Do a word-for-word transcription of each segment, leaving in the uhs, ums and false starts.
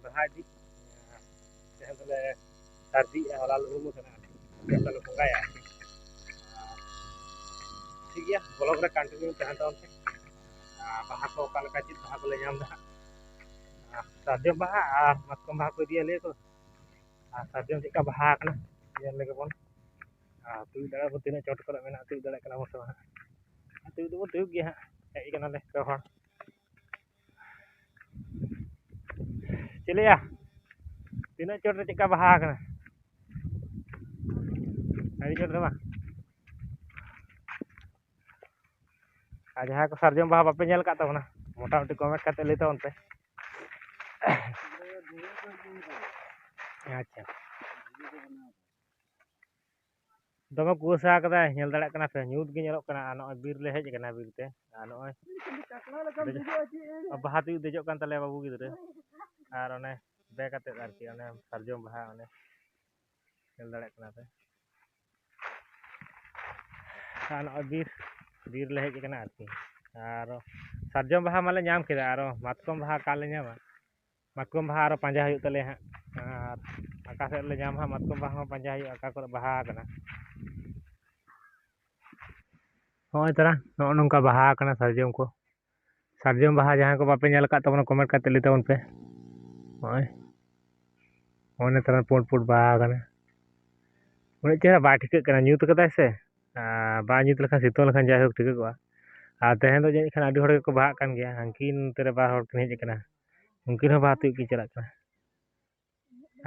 ᱵᱟᱦᱟ ᱤᱫᱤ, ᱡᱟᱦᱟᱸ ᱫᱚᱞᱮ ᱥᱟᱹᱨᱫᱤᱜᱼᱟ, ᱦᱚᱞᱟ ᱞᱮ ᱩᱢ ᱠᱟᱱᱟ, ᱛᱮᱦᱮᱧ ᱫᱚᱞᱮ ᱵᱚᱸᱜᱟᱭᱟ᱾ ᱴᱷᱤᱠ ᱜᱮᱭᱟ, ᱵᱞᱚᱜ ᱨᱮ ᱠᱚᱱᱴᱤᱱᱤᱭᱩ ᱛᱟᱦᱮᱱ ᱛᱟᱵᱚᱱ ᱯᱮ᱾ ᱟᱨ ᱵᱟᱦᱟ ᱠᱚ ᱚᱠᱟ ᱞᱮᱠᱟ, ᱪᱮᱫ ᱵᱟᱦᱟ ᱠᱚᱞᱮ ᱧᱟᱢ ᱮᱫᱟ ᱦᱟᱸᱜ᱾ ᱟᱨ ᱥᱟᱨᱡᱚᱢ ᱵᱟᱦᱟ ᱟᱨ ᱢᱟᱛᱠᱚᱢ ᱵᱟᱦᱟ ᱠᱚ ᱤᱫᱤᱭᱟ ᱞᱟᱹᱭ ᱠᱚ᱾ ᱟᱨ ᱥᱟᱨᱡᱚᱢ ᱪᱮᱫ ᱞᱮᱠᱟ ᱵᱟᱦᱟ ᱟᱠᱟᱱᱟ, ᱧᱮᱞ ᱞᱮᱜᱮ ᱵᱚᱱ᱾ ᱟᱨ ᱛᱤᱭᱳᱜ ᱫᱟᱲᱮᱭᱟᱜ ᱵᱚᱱ, ᱛᱤᱱᱟᱹᱜ ᱪᱚᱴ ᱠᱚᱨᱮ ᱢᱮᱱᱟᱜᱼᱟ, ᱛᱤᱭᱳᱜ ᱫᱟᱲᱮᱭᱟᱜ ᱠᱟᱱᱟ ᱵᱚᱱ ᱥᱮ ᱵᱟᱝ ᱦᱟᱸᱜ᱾ ᱟᱨ ᱛᱤᱭᱳᱜ ᱫᱚᱵᱚᱱ ᱛᱤᱭᱳᱜ ᱜᱮᱭᱟ ᱦᱟᱸᱜ, ᱦᱮᱡ ᱠᱟᱱᱟᱞᱮ ᱯᱮ ᱦᱚᱲ᱾ ᱪᱮᱫ ᱞᱟᱹᱭᱟ, ᱛᱤᱱᱟᱹᱜ ᱪᱚᱴ ᱨᱮ ᱪᱮᱫ ᱞᱮᱠᱟ ᱵᱟᱦᱟ ᱟᱠᱟᱱᱟ? ᱟᱹᱰᱤ ᱪᱚᱴ ᱨᱮ ᱵᱟᱝ? ᱟᱨ ᱡᱟᱦᱟᱸᱭ ᱠᱚ ᱥᱟᱨᱡᱚᱢ ᱵᱟᱦᱟ ᱵᱟᱯᱮ ᱧᱮᱞ ᱟᱠᱟᱫ ᱛᱟᱵᱚᱱᱟ, ᱢᱚᱴᱟᱢᱩᱴᱤ ᱠᱚᱢᱮᱱᱴ ᱠᱟᱛᱮ ᱞᱟᱹᱭ ᱛᱟᱵᱚᱱ ᱯᱮ᱾ ᱟᱪᱪᱷᱟ, ᱫᱚᱢᱮ ᱠᱩᱣᱟᱹᱥᱟ ᱠᱟᱫᱟᱭ, ᱧᱮᱞ ᱫᱟᱲᱮᱭᱟᱜ ᱠᱟᱱᱟ ᱯᱮ, ᱧᱩᱛ ᱜᱮ ᱧᱮᱞᱚᱜ ᱠᱟᱱᱟ᱾ ᱟᱨ ᱱᱚᱜᱼᱚᱭ ᱵᱤᱨ ᱞᱮ ᱦᱮᱡ ᱟᱠᱟᱱᱟ, ᱵᱤᱨ ᱛᱮ᱾ ᱟᱨ ᱱᱚᱜᱼᱚᱭ ᱵᱟᱦᱟ ᱛᱤᱭᱳᱜ ᱫᱮᱡᱚᱜ ᱠᱟᱱ ᱛᱟᱞᱮᱭᱟ ᱵᱟᱹᱵᱩ ᱜᱤᱫᱽᱨᱟᱹ, ᱟᱨ ᱚᱱᱮ ᱵᱮ ᱠᱟᱛᱮᱫ ᱟᱨᱠᱤ, ᱚᱱᱮ ᱥᱟᱨᱡᱚᱢ ᱵᱟᱦᱟ ᱚᱱᱮ ᱧᱮᱞ ᱫᱟᱲᱮᱭᱟᱜ ᱠᱟᱱᱟ ᱯᱮ᱾ ᱟᱨ ᱱᱚᱜᱼᱚᱭ ᱵᱤᱨ, ᱵᱤᱨ ᱞᱮ ᱦᱮᱡ ᱟᱠᱟᱱᱟ ᱟᱨᱠᱤ᱾ ᱟᱨ ᱥᱟᱨᱡᱚᱢ ᱵᱟᱦᱟ ᱢᱟᱞᱮ ᱧᱟᱢ ᱠᱮᱫᱟ, ᱟᱨᱚ ᱢᱟᱛᱠᱚᱢ ᱵᱟᱦᱟ ᱚᱠᱟ ᱞᱮ ᱧᱟᱢᱟ? ᱢᱟᱛᱠᱚᱢ ᱵᱟᱦᱟ ᱟᱨᱚ ᱯᱟᱸᱡᱟ ᱦᱩᱭᱩᱜ ᱛᱟᱞᱮᱭᱟ ᱦᱟᱸᱜ᱾ ᱟᱨ ᱚᱠᱟ ᱥᱮᱫ ᱞᱮ ᱧᱟᱢᱟ ᱦᱟᱸᱜ ᱢᱟᱛᱠᱚᱢ ᱵᱟᱦᱟ ᱦᱚᱸ ᱯᱟᱸᱡᱟ ᱦᱩᱭᱩᱜᱼᱟ, ᱚᱠᱟ ᱠᱚᱨᱮ ᱵᱟᱦᱟ ᱟᱠᱟᱱᱟ᱾ ᱱᱚᱜᱼᱚᱭ ᱛᱟᱨᱟ, ᱱᱚᱜᱼᱚ ᱱᱚᱝᱠᱟ ᱵᱟᱦᱟ ᱟᱠᱟᱱᱟ ᱥᱟᱨᱡᱚᱢ ᱠᱚ᱾ ᱥᱟᱨᱡᱚᱢ ᱵᱟᱦᱟ ᱡᱟᱦᱟᱸᱭ ᱠᱚ ᱵᱟᱯᱮ ᱧᱮᱞ ᱟᱠᱟᱫ ᱛᱟᱵᱚᱱᱟ, ᱠᱚᱢᱮᱱᱴ ᱠᱟᱛᱮ ᱞᱟᱹᱭ ᱛᱟᱵᱚᱱ ᱯᱮ᱾ ᱱᱚᱜᱼᱚᱭ, ᱱᱚᱜᱼᱚᱭ ᱱᱮᱛᱟᱨ ᱯᱩᱸᱰ ᱯᱩᱸᱰ ᱵᱟᱦᱟ ᱟᱠᱟᱱᱟ᱾ ᱩᱱᱟᱹᱜ ᱪᱮᱦᱨᱟ ᱵᱟᱭ ᱴᱷᱤᱠᱟᱹᱜ ᱠᱟᱱᱟ, ᱧᱩᱛ ᱠᱟᱫᱟᱭ ᱥᱮ᱾ ᱟᱨ ᱵᱟᱭ ᱧᱩᱛ ᱞᱮᱠᱷᱟᱱ, ᱥᱤᱛᱩᱝ ᱞᱮᱠᱷᱟᱱ ᱡᱟᱭᱦᱳᱠ ᱴᱷᱤᱠᱟᱹ ᱠᱚᱜᱼᱟ᱾ ᱟᱨ ᱛᱮᱦᱮᱧ ᱫᱚ ᱡᱟᱹᱱᱤᱡ ᱠᱷᱟᱱ ᱟᱹᱰᱤ ᱦᱚᱲ ᱜᱮᱠᱚ ᱵᱟᱦᱟᱜ ᱠᱟᱱ ᱜᱮᱭᱟ᱾ ᱦᱟᱱᱠᱤᱱ ᱱᱚᱛᱮ ᱨᱮ ᱵᱟᱨ ᱦᱚᱲ ᱠᱤᱱ ᱦᱮᱡ ᱟᱠᱟᱱᱟ, ᱩᱱᱠᱤᱱ ᱦᱚᱸ ᱵᱟᱦᱟ ᱛᱤᱭᱳᱜ ᱠᱤᱱ ᱪᱟᱞᱟᱜ ᱠᱟᱱᱟ᱾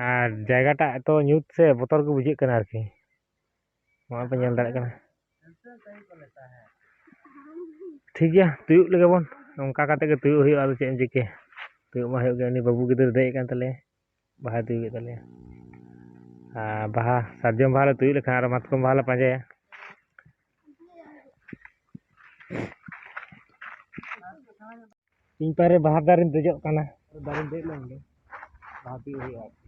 ᱟᱨ ᱡᱟᱭᱜᱟᱴᱟᱜ ᱮᱛᱚ ᱧᱩᱛ ᱥᱮ ᱵᱚᱛᱚᱨ ᱜᱮ ᱵᱩᱡᱷᱟᱹᱜ ᱠᱟᱱᱟ ᱟᱨᱠᱤ᱾ ᱱᱚᱣᱟ ᱯᱮ ᱧᱮᱞ ᱫᱟᱲᱮᱭᱟᱜ ᱠᱟᱱᱟ᱾ ᱴᱷᱤᱠ ᱜᱮᱭᱟ, ᱛᱩᱭᱩᱜ ᱞᱮᱜᱮ ᱵᱚᱱ᱾ ᱱᱚᱝᱠᱟ ᱠᱟᱛᱮ ᱜᱮ ᱛᱩᱭᱩᱜ ᱦᱩᱭᱩᱜᱼᱟ, ᱟᱫᱚ ᱪᱮᱫ ᱮᱢ ᱪᱤᱠᱟᱹᱭᱟ? ᱛᱩᱭᱩᱜ ᱢᱟ ᱦᱩᱭᱩᱜ ᱜᱮ, ᱩᱱᱤ ᱵᱟᱹᱵᱩ ᱜᱤᱫᱽᱨᱟᱹ ᱫᱮᱡ ᱟᱠᱟᱱ ᱛᱟᱞᱮᱭᱟ, ᱵᱟᱦᱟᱭ ᱛᱩᱭᱩᱜᱮᱫ ᱛᱟᱞᱮᱭᱟ᱾ ᱟᱨ ᱵᱟᱦᱟ, ᱥᱟᱨᱡᱚᱢ ᱵᱟᱦᱟ ᱞᱮ ᱛᱩᱭᱩᱜ ᱞᱮᱠᱷᱟᱱ ᱟᱨᱚ ᱢᱟᱛᱠᱚᱢ ᱵᱟᱦᱟ ᱞᱮ ᱯᱟᱸᱡᱟᱭᱟ᱾ ᱤᱧ ᱯᱟᱨᱮ ᱵᱟᱦᱟ ᱫᱟᱨᱮᱧ ᱫᱮᱡᱚᱜ ᱠᱟᱱᱟ᱾ ᱫᱟᱨᱮᱧ ᱫᱮᱡ ᱞᱮᱱ ᱜᱮ, ᱵᱟᱦᱟ ᱛᱤᱭᱳᱜ ᱦᱩᱭᱩᱜᱼᱟ ᱟᱨᱠᱤ᱾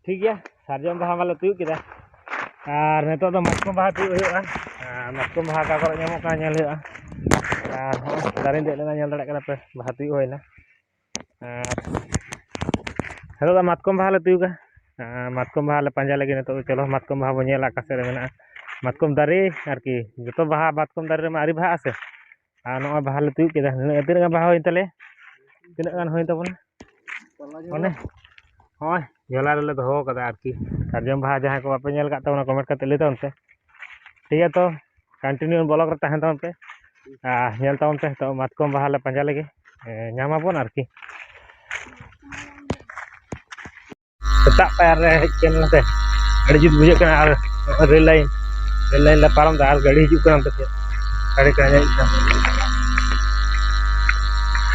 ᱴᱷᱤᱠ ᱜᱮᱭᱟ, ᱥᱟᱨᱡᱚᱢ ᱵᱟᱦᱟ ᱢᱟᱞᱮ ᱛᱤᱭᱳᱜ ᱠᱮᱫᱟ᱾ ᱟᱨ ᱱᱤᱛᱚᱜ ᱫᱚ ᱢᱟᱛᱠᱚᱢ ᱵᱟᱦᱟ ᱛᱤᱭᱳᱜ ᱦᱩᱭᱩᱜᱼᱟ᱾ ᱟᱨ ᱢᱟᱛᱠᱚᱢ ᱵᱟᱦᱟ ᱚᱠᱟ ᱠᱚᱨᱮ ᱧᱟᱢᱚᱜ ᱠᱟᱱᱟ, ᱧᱮᱞ ᱦᱩᱭᱩᱜᱼᱟ᱾ ᱟᱨ ᱦᱚᱸᱜᱼᱚᱭ ᱫᱟᱨᱮᱧ ᱫᱮᱡ ᱞᱮᱱᱟ, ᱧᱮᱞ ᱫᱟᱲᱮᱭᱟᱜ ᱠᱟᱱᱟ ᱯᱮ, ᱵᱟᱦᱟ ᱛᱤᱭᱳᱜ ᱦᱩᱭᱱᱟ᱾ ᱟᱨ ᱱᱤᱛᱚᱜ ᱫᱚ ᱢᱟᱛᱠᱚᱢ ᱵᱟᱦᱟ ᱞᱮ ᱛᱤᱭᱳᱜᱟ᱾ ᱟᱨ ᱢᱟᱛᱠᱚᱢ ᱵᱟᱦᱟ ᱞᱮ ᱯᱟᱸᱡᱟ ᱞᱟᱹᱜᱤᱫ᱾ ᱱᱤᱛᱚᱜ ᱫᱚ ᱪᱚᱞᱚ, ᱢᱟᱛᱠᱚᱢ ᱵᱟᱦᱟ ᱵᱚᱱ ᱧᱮᱞᱟ ᱚᱠᱟ ᱥᱮᱫ ᱨᱮ ᱢᱮᱱᱟᱜᱼᱟ᱾ ᱢᱟᱛᱠᱚᱢ ᱫᱟᱨᱮ ᱟᱨᱠᱤ, ᱡᱚᱛᱚ ᱵᱟᱦᱟ ᱢᱟᱛᱠᱚᱢ ᱫᱟᱨᱮ ᱨᱮᱢᱟ ᱟᱹᱣᱨᱤ ᱵᱟᱦᱟᱜᱼᱟ ᱥᱮ᱾ ᱟᱨ ᱱᱚᱜᱼᱚᱭ ᱵᱟᱦᱟ ᱞᱮ ᱛᱤᱭᱳᱜ ᱠᱮᱫᱟ᱾ ᱱᱤᱱᱟᱹᱜ, ᱛᱤᱱᱟᱹᱜ ᱜᱟᱱ ᱵᱟᱦᱟ ᱦᱩᱭᱮᱱ ᱛᱟᱞᱮᱭᱟ? ᱛᱤᱱᱟᱹᱜ ᱜᱟᱱ ᱦᱩᱭᱮᱱ ᱛᱟᱵᱚᱱᱟ? ᱚᱱᱮ, ᱦᱚᱸᱜᱼᱚᱭ ᱡᱷᱚᱞᱟ ᱨᱮᱞᱮ ᱫᱚᱦᱚ ᱠᱟᱫᱟ ᱟᱨᱠᱤ᱾ ᱥᱟᱨᱡᱚᱢ ᱵᱟᱦᱟ ᱡᱟᱦᱟᱸᱭ ᱠᱚ ᱵᱟᱯᱮ ᱧᱮᱞ ᱟᱠᱟᱫ ᱛᱟᱵᱚᱱᱟ, comment ᱠᱟᱛᱮ ᱞᱟᱹᱭ ᱛᱟᱵᱚᱱ ᱯᱮ᱾ ᱴᱷᱤᱠ ᱜᱮᱭᱟ, ᱛᱚ continue vlog ᱨᱮ ᱛᱟᱦᱮᱱ ᱛᱟᱵᱚᱱ ᱯᱮ᱾ ᱟᱨ ᱧᱮᱞ ᱛᱟᱵᱚᱱ ᱯᱮ, ᱱᱤᱛᱚᱜ ᱢᱟᱛᱠᱚᱢ ᱵᱟᱦᱟ ᱞᱮ ᱯᱟᱸᱡᱟ ᱞᱮᱜᱮ᱾ ᱮ, ᱧᱟᱢᱟᱵᱚᱱ ᱟᱨᱠᱤ᱾ ᱥᱮᱛᱟᱜ ᱯᱟᱭᱟᱨ ᱨᱮ ᱦᱮᱡ ᱠᱟᱱᱟ ᱱᱚᱛᱮ, ᱟᱹᱰᱤ ᱡᱩᱛ ᱵᱩᱡᱷᱟᱹᱜ ᱠᱟᱱᱟ᱾ ᱟᱨ ᱨᱮᱞ ᱞᱟᱭᱤᱱ, ᱨᱮᱞ ᱞᱟᱭᱤᱱ ᱞᱮ ᱯᱟᱨᱚᱢ ᱫᱟ ᱟᱨ ᱜᱟᱹᱰᱤ ᱦᱤᱡᱩᱜ ᱠᱟᱱᱟ ᱚᱱᱛᱮ ᱥᱮᱫ, ᱜᱟᱹᱰᱤ ᱠᱚ ᱦᱮᱡ ᱠᱟᱱᱟ᱾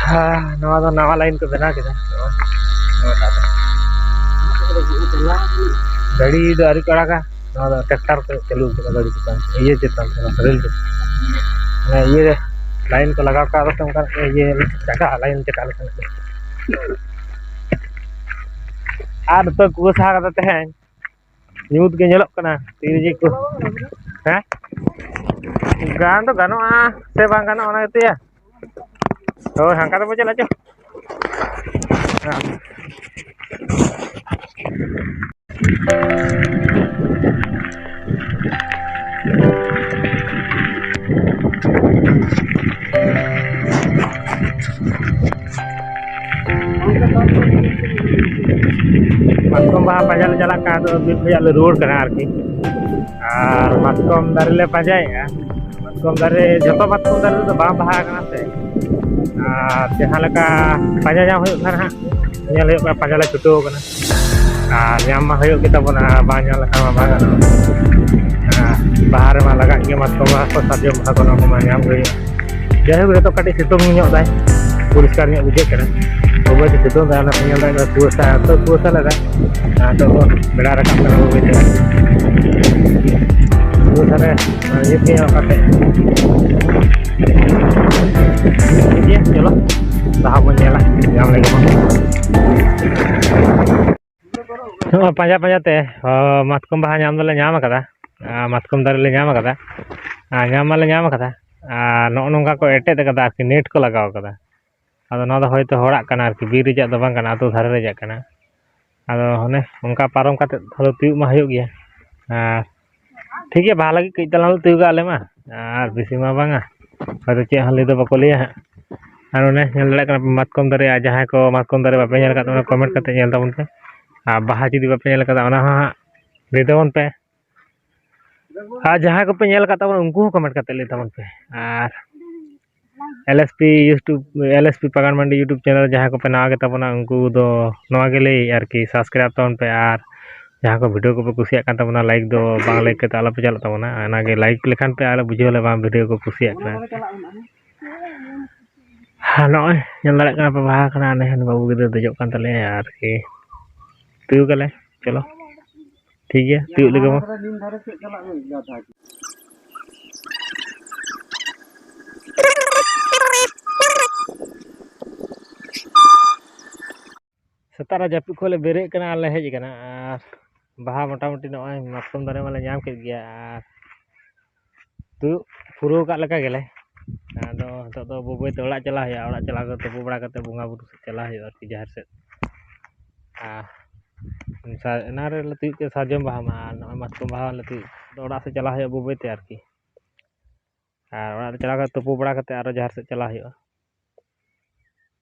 ᱦᱮᱸ, ᱱᱚᱣᱟ ᱫᱚ ᱱᱟᱣᱟ ᱞᱟᱭᱤᱱ ᱠᱚ ᱵᱮᱱᱟᱣ ᱠᱮᱫᱟ᱾ ᱱᱚᱣᱟ, ᱱᱚᱣᱟᱴᱟᱜ ᱫᱚ᱾ ᱜᱟᱹᱰᱤ ᱫᱚ ᱟᱹᱣᱨᱤ ᱠᱚ ᱟᱲᱟᱜᱟ, ᱱᱚᱣᱟ ᱫᱚ tractor ᱠᱚ ᱪᱟᱹᱞᱩ ᱠᱟᱫᱟ ᱜᱟᱹᱰᱤ ᱪᱮᱛᱟᱱ, ᱤᱭᱟᱹ ᱪᱮᱛᱟᱱ ᱨᱮ, ᱨᱮᱞ ᱪᱮᱛᱟᱱ᱾ ᱢᱟᱱᱮ ᱤᱭᱟᱹ ᱨᱮ ᱞᱟᱭᱤᱱ ᱠᱚ ᱞᱟᱜᱟᱣ ᱠᱟᱜᱼᱟ, ᱚᱱᱠᱟ ᱤᱭᱟᱹ ᱪᱟᱠᱟ ᱞᱟᱭᱤᱱ ᱪᱟᱠᱟ ᱞᱮᱠᱟ᱾ ᱟᱨ ᱱᱤᱛᱚᱜ ᱠᱩᱣᱟᱹᱥᱟ ᱠᱟᱫᱟ ᱛᱮᱦᱮᱧ, ᱧᱩᱛ ᱜᱮ ᱧᱮᱞᱚᱜ ᱠᱟᱱᱟ᱾ ᱛᱤᱨᱮ ᱡᱮ ᱠᱚ, ᱦᱮᱸ? ᱜᱟᱱ ᱫᱚ ᱜᱟᱱᱚᱜᱼᱟ ᱥᱮ ᱵᱟᱝ ᱜᱟᱱᱚᱜᱼᱟ, ᱚᱱᱟ ᱜᱮᱛᱚᱭᱟ᱾ ᱦᱳᱭ, ᱦᱟᱱᱠᱟ ᱛᱮᱵᱚ ᱪᱟᱞᱟᱜ ᱪᱚ᱾ ᱢᱟᱛᱠᱚᱢ ᱵᱟᱦᱟ ᱯᱟᱸᱡᱟ ᱞᱮ ᱪᱟᱞᱟᱜ ᱠᱟᱱ, ᱟᱫᱚ ᱵᱤᱨ ᱠᱷᱚᱱᱟᱜ ᱞᱮ ᱨᱩᱣᱟᱹᱲ ᱠᱟᱱᱟ ᱟᱨᱠᱤ᱾ ᱟᱨ ᱢᱟᱛᱠᱚᱢ ᱫᱟᱨᱮ ᱞᱮ ᱯᱟᱸᱡᱟᱭᱮᱫᱼᱟ᱾ ᱢᱟᱛᱠᱚᱢ ᱫᱟᱨᱮ, ᱡᱚᱛᱚ ᱢᱟᱛᱠᱚᱢ ᱫᱟᱨᱮ ᱨᱮᱫᱚ ᱵᱟᱝ ᱵᱟᱦᱟ ᱟᱠᱟᱱᱟ ᱥᱮ᱾ ᱟᱨ ᱡᱟᱦᱟᱸ ᱞᱮᱠᱟ ᱯᱟᱸᱡᱟ ᱧᱟᱢ ᱦᱩᱭᱩᱜ ᱠᱟᱱᱟ ᱦᱟᱸᱜ, ᱧᱮᱞ ᱦᱩᱭᱩᱜ ᱠᱟᱱᱟ, ᱯᱟᱸᱡᱟ ᱞᱮ ᱪᱷᱩᱴᱟᱹᱣ ᱠᱟᱱᱟ᱾ ᱟᱨ ᱧᱟᱢ ᱢᱟ ᱦᱩᱭᱩᱜ ᱜᱮ ᱛᱟᱵᱚᱱᱟ, ᱟᱨ ᱵᱟᱝ ᱧᱟᱢ ᱞᱮᱠᱷᱟᱱ ᱢᱟ ᱵᱟᱝ ᱜᱟᱱᱚᱜᱼᱟ᱾ ᱟᱨ ᱵᱟᱦᱟ ᱨᱮᱢᱟ ᱞᱟᱜᱟᱜ ᱜᱮ, ᱢᱟᱛᱠᱚᱢ ᱵᱟᱦᱟ ᱠᱚ, ᱥᱟᱨᱡᱚᱢ ᱵᱟᱦᱟ ᱠᱚ, ᱱᱚᱣᱟ ᱠᱚᱢᱟ ᱧᱟᱢ ᱜᱮ ᱦᱩᱭᱩᱜᱼᱟ᱾ ᱡᱟᱭᱦᱳᱠ, ᱱᱤᱛᱚᱜ ᱠᱟᱹᱴᱤᱡ ᱥᱤᱛᱩᱝ ᱧᱚᱜ ᱫᱟᱭ, ᱯᱚᱨᱤᱥᱠᱟᱨ ᱧᱚᱜ ᱵᱩᱡᱷᱟᱹᱜ ᱠᱟᱱᱟ᱾ ᱵᱟᱹᱭ ᱵᱟᱹᱭ ᱛᱮ ᱥᱤᱛᱩᱝ ᱫᱟᱭ, ᱚᱱᱟ ᱠᱚ ᱧᱮᱞ ᱫᱟ, ᱠᱩᱣᱟᱹᱥᱟ, ᱱᱤᱛᱚᱜ ᱠᱩᱣᱟᱹᱥᱟ ᱞᱮᱫᱟ, ᱟᱨ ᱱᱤᱛᱚᱜ ᱫᱚ ᱵᱮᱲᱟ ᱨᱟᱠᱟᱵ ᱠᱟᱱᱟ ᱵᱟᱹᱭ ᱵᱟᱹᱭ ᱛᱮ᱾ ᱠᱩᱣᱟᱹᱥᱟ ᱨᱮ ᱧᱩᱛ ᱜᱮ ᱧᱮᱞᱚᱜ ᱠᱟᱱ ᱛᱟᱦᱮᱸᱫ᱾ ᱴᱷᱤᱠ ᱜᱮᱭᱟ, ᱪᱚᱞᱚ, ᱞᱟᱦᱟ ᱵᱚᱱ ᱧᱮᱞᱟ, ᱧᱟᱢ ᱞᱮᱜᱮ ᱵᱚᱱ᱾ ᱱᱚᱣᱟ ᱯᱟᱸᱡᱟ ᱯᱟᱸᱡᱟ ᱛᱮ ᱚ, ᱢᱟᱛᱠᱚᱢ ᱵᱟᱦᱟ ᱧᱟᱢ ᱫᱚᱞᱮ ᱧᱟᱢ ᱟᱠᱟᱫᱟ᱾ ᱟᱨ ᱢᱟᱛᱠᱚᱢ ᱫᱟᱨᱮ ᱞᱮ ᱧᱟᱢ ᱟᱠᱟᱫᱟ᱾ ᱟᱨ ᱧᱟᱢ ᱢᱟᱞᱮ ᱧᱟᱢ ᱟᱠᱟᱫᱟ᱾ ᱟᱨ ᱱᱚᱜᱼᱚ ᱱᱚᱝᱠᱟ ᱠᱚ ᱮᱴᱮᱫ ᱟᱠᱟᱫᱟ ᱟᱨᱠᱤ, ᱱᱮᱴ ᱠᱚ ᱞᱟᱜᱟᱣ ᱟᱠᱟᱫᱟ᱾ ᱟᱫᱚ ᱱᱚᱣᱟ ᱫᱚ ᱦᱚᱭᱛᱳ ᱦᱚᱲᱟᱜ ᱠᱟᱱᱟ ᱟᱨᱠᱤ, ᱵᱤᱨ ᱨᱮᱭᱟᱜ ᱫᱚ ᱵᱟᱝ ᱠᱟᱱᱟ, ᱟᱹᱛᱩ ᱫᱷᱟᱨᱮ ᱨᱮᱭᱟᱜ ᱠᱟᱱᱟ᱾ ᱟᱫᱚ ᱚᱱᱮ ᱚᱱᱠᱟ ᱯᱟᱨᱚᱢ ᱠᱟᱛᱮᱫ ᱟᱫᱚ ᱛᱤᱭᱳᱜ ᱢᱟ ᱦᱩᱭᱩᱜ ᱜᱮᱭᱟ᱾ ᱟᱨ ᱴᱷᱤᱠ ᱜᱮᱭᱟ, ᱵᱟᱦᱟ ᱞᱟᱹᱜᱤᱫ ᱠᱟᱹᱡ ᱛᱟᱞᱟᱝ ᱞᱮ ᱛᱤᱭᱳᱜᱟ ᱟᱞᱮ ᱢᱟ, ᱟᱨ ᱵᱮᱥᱤ ᱢᱟ ᱵᱟᱝᱟ, ᱦᱚᱭᱛᱳ ᱪᱮᱫ ᱦᱚᱸ ᱞᱟᱹᱭ ᱫᱚ ᱵᱟᱠᱚ ᱞᱟᱹᱭᱟ ᱦᱟᱸᱜ᱾ ᱟᱨ ᱚᱱᱮ ᱧᱮᱞ ᱫᱟᱲᱮᱭᱟᱜ ᱠᱟᱱᱟ ᱯᱮ ᱢᱟᱛᱠᱚᱢ ᱫᱟᱨᱮ, ᱟᱨ ᱡᱟᱦᱟᱸᱭ ᱠᱚ ᱢᱟᱛᱠᱚᱢ ᱫᱟᱨᱮ ᱵᱟᱯᱮ ᱧᱮᱞ ᱟᱠᱟᱫ ᱛᱟᱵᱚᱱᱟ, ᱠᱚᱢᱮᱱᱴ ᱠᱟᱛᱮ ᱧᱮᱞ ᱛᱟᱵᱚᱱ ᱯᱮ᱾ ᱟᱨ ᱵᱟᱦᱟ ᱡᱩᱫᱤ ᱵᱟᱯᱮ ᱧᱮᱞ ᱟᱠᱟᱫᱟ, ᱚᱱᱟ ᱦᱚᱸ ᱦᱟᱸᱜ ᱞᱟᱹᱭ ᱛᱟᱵᱚᱱ ᱯᱮ᱾ ᱟᱨ ᱡᱟᱦᱟᱸᱭ ᱠᱚᱯᱮ ᱧᱮᱞ ᱟᱠᱟᱫ ᱛᱟᱵᱚᱱᱟ, ᱩᱱᱠᱩ ᱦᱚᱸ ᱠᱚᱢᱮᱱᱴ ᱠᱟᱛᱮ ᱞᱟᱹᱭ ᱛᱟᱵᱚᱱ ᱯᱮ᱾ ᱟᱨ L S P YouTube, L S P ᱯᱟᱠᱟᱲ ᱢᱟᱱᱰᱤ YouTube ᱪᱮᱱᱮᱞ ᱡᱟᱦᱟᱸᱭ ᱠᱚᱯᱮ ᱱᱟᱣᱟ ᱜᱮ ᱛᱟᱵᱚᱱᱟ, ᱩᱱᱠᱩ ᱫᱚ ᱱᱚᱣᱟ ᱜᱮ ᱞᱟᱹᱭ ᱟᱨᱠᱤ, ᱥᱟᱵᱥᱠᱨᱟᱭᱤᱵᱽ ᱛᱟᱵᱚᱱ ᱯᱮ᱾ ᱟᱨ ᱡᱟᱦᱟᱸ ᱠᱚ ᱵᱷᱤᱰᱤᱭᱳ ᱠᱚᱯᱮ ᱠᱩᱥᱤᱭᱟᱜ ᱠᱟᱱ ᱛᱟᱵᱚᱱᱟ, ᱞᱟᱭᱤᱠ ᱫᱚ ᱵᱟᱝ ᱞᱟᱭᱤᱠ ᱠᱟᱛᱮ ᱟᱞᱚᱯᱮ ᱪᱟᱞᱟᱜ ᱛᱟᱵᱚᱱᱟ, ᱚᱱᱟᱜᱮ ᱞᱟᱭᱤᱠ ᱞᱮᱠᱷᱟᱱ ᱯᱮ ᱟᱞᱮ ᱵᱩᱡᱷᱟᱹᱣ ᱟᱞᱮ ᱵᱟᱝ ᱵᱷᱤᱰᱤᱭᱳ ᱠᱚ ᱠᱩᱥᱤᱭᱟᱜ ᱠᱟᱱᱟ᱾ ᱟᱨ ᱱᱚᱜᱼᱚᱭ ᱧᱮᱞ ᱫᱟᱲᱮᱭᱟᱜ ᱠᱟᱱᱟ ᱯᱮ, ᱵᱟᱦᱟ ᱠᱟᱱᱟ, ᱟᱞᱮ ᱦᱚᱸ ᱵᱟᱹᱵᱩ ᱜᱤᱫᱽᱨᱟᱹ ᱫᱮᱡᱚᱜ ᱠᱟᱱ ᱛᱟᱞᱮᱭᱟ ᱟᱨᱠᱤ, ᱛᱤᱭᱳᱜ ᱟᱞᱮ᱾ ᱪᱚᱞᱚ, ᱴᱷᱤᱠ ᱜᱮᱭᱟ, ᱛᱤᱭᱳᱜ ᱞᱮᱜᱮ ᱵᱚᱱ᱾ ᱥᱮᱛᱟᱜ ᱨᱮ ᱡᱟᱹᱯᱤᱫ ᱠᱷᱚᱱ ᱞᱮ ᱵᱮᱨᱮᱫ ᱠᱟᱱᱟ ᱟᱨ ᱞᱮ ᱦᱮᱡ ᱟᱠᱟᱱᱟ, ᱟᱨ ᱵᱟᱦᱟ ᱢᱚᱴᱟᱢᱩᱴᱤ ᱱᱚᱜᱼᱚᱭ ᱢᱟᱛᱠᱚᱢ ᱫᱟᱨᱮ ᱢᱟᱞᱮ ᱧᱟᱢ ᱠᱮᱫ ᱜᱮᱭᱟ, ᱟᱨ ᱛᱩᱫ ᱯᱩᱨᱟᱹᱣ ᱠᱟᱜ ᱞᱮᱠᱟ ᱜᱮᱞᱮ᱾ ᱟᱫᱚ ᱱᱤᱛᱚᱜ ᱫᱚ ᱵᱟᱹᱭ ᱵᱟᱹᱭ ᱛᱮ ᱚᱲᱟᱜ ᱪᱟᱞᱟᱜ ᱦᱩᱭᱩᱜᱼᱟ, ᱚᱲᱟᱜ ᱪᱟᱞᱟᱣ ᱠᱟᱛᱮ ᱛᱩᱯᱩ ᱵᱟᱲᱟ ᱠᱟᱛᱮ ᱵᱚᱸᱜᱟ ᱵᱩᱨᱩ ᱥᱮᱫ ᱪᱟᱞᱟᱜ ᱦᱩᱭᱩᱜᱼᱟ ᱟᱨᱠᱤ, ᱡᱟᱦᱮᱨ ᱥᱮᱫ᱾ ᱟᱨ ᱥᱟ-, ᱚᱱᱟ ᱨᱮᱞᱮ ᱛᱤᱭᱳᱜ ᱠᱮᱫ ᱥᱟᱨᱡᱚᱢ ᱵᱟᱦᱟ ᱢᱟ, ᱟᱨ ᱱᱚᱜᱼᱚᱭ ᱢᱟᱛᱠᱚᱢ ᱵᱟᱦᱟ ᱞᱮ ᱛᱤᱭᱳᱜ᱾ ᱟᱫᱚ ᱚᱲᱟᱜ ᱥᱮᱫ ᱪᱟᱞᱟᱜ ᱦᱩᱭᱩᱜᱼᱟ ᱵᱟᱹᱭ ᱵᱟᱹᱭ ᱛᱮ ᱟᱨᱠᱤ᱾ ᱟᱨ ᱚᱲᱟᱜ ᱨᱮ ᱪᱟᱞᱟᱣ ᱠᱟᱛᱮ ᱛᱩᱯᱩ ᱵᱟᱲᱟ ᱠᱟᱛᱮ ᱟᱨᱚ ᱡᱟᱦᱮᱨ ᱥᱮᱫ ᱪᱟᱞᱟᱜ ᱦᱩᱭᱩᱜᱼᱟ᱾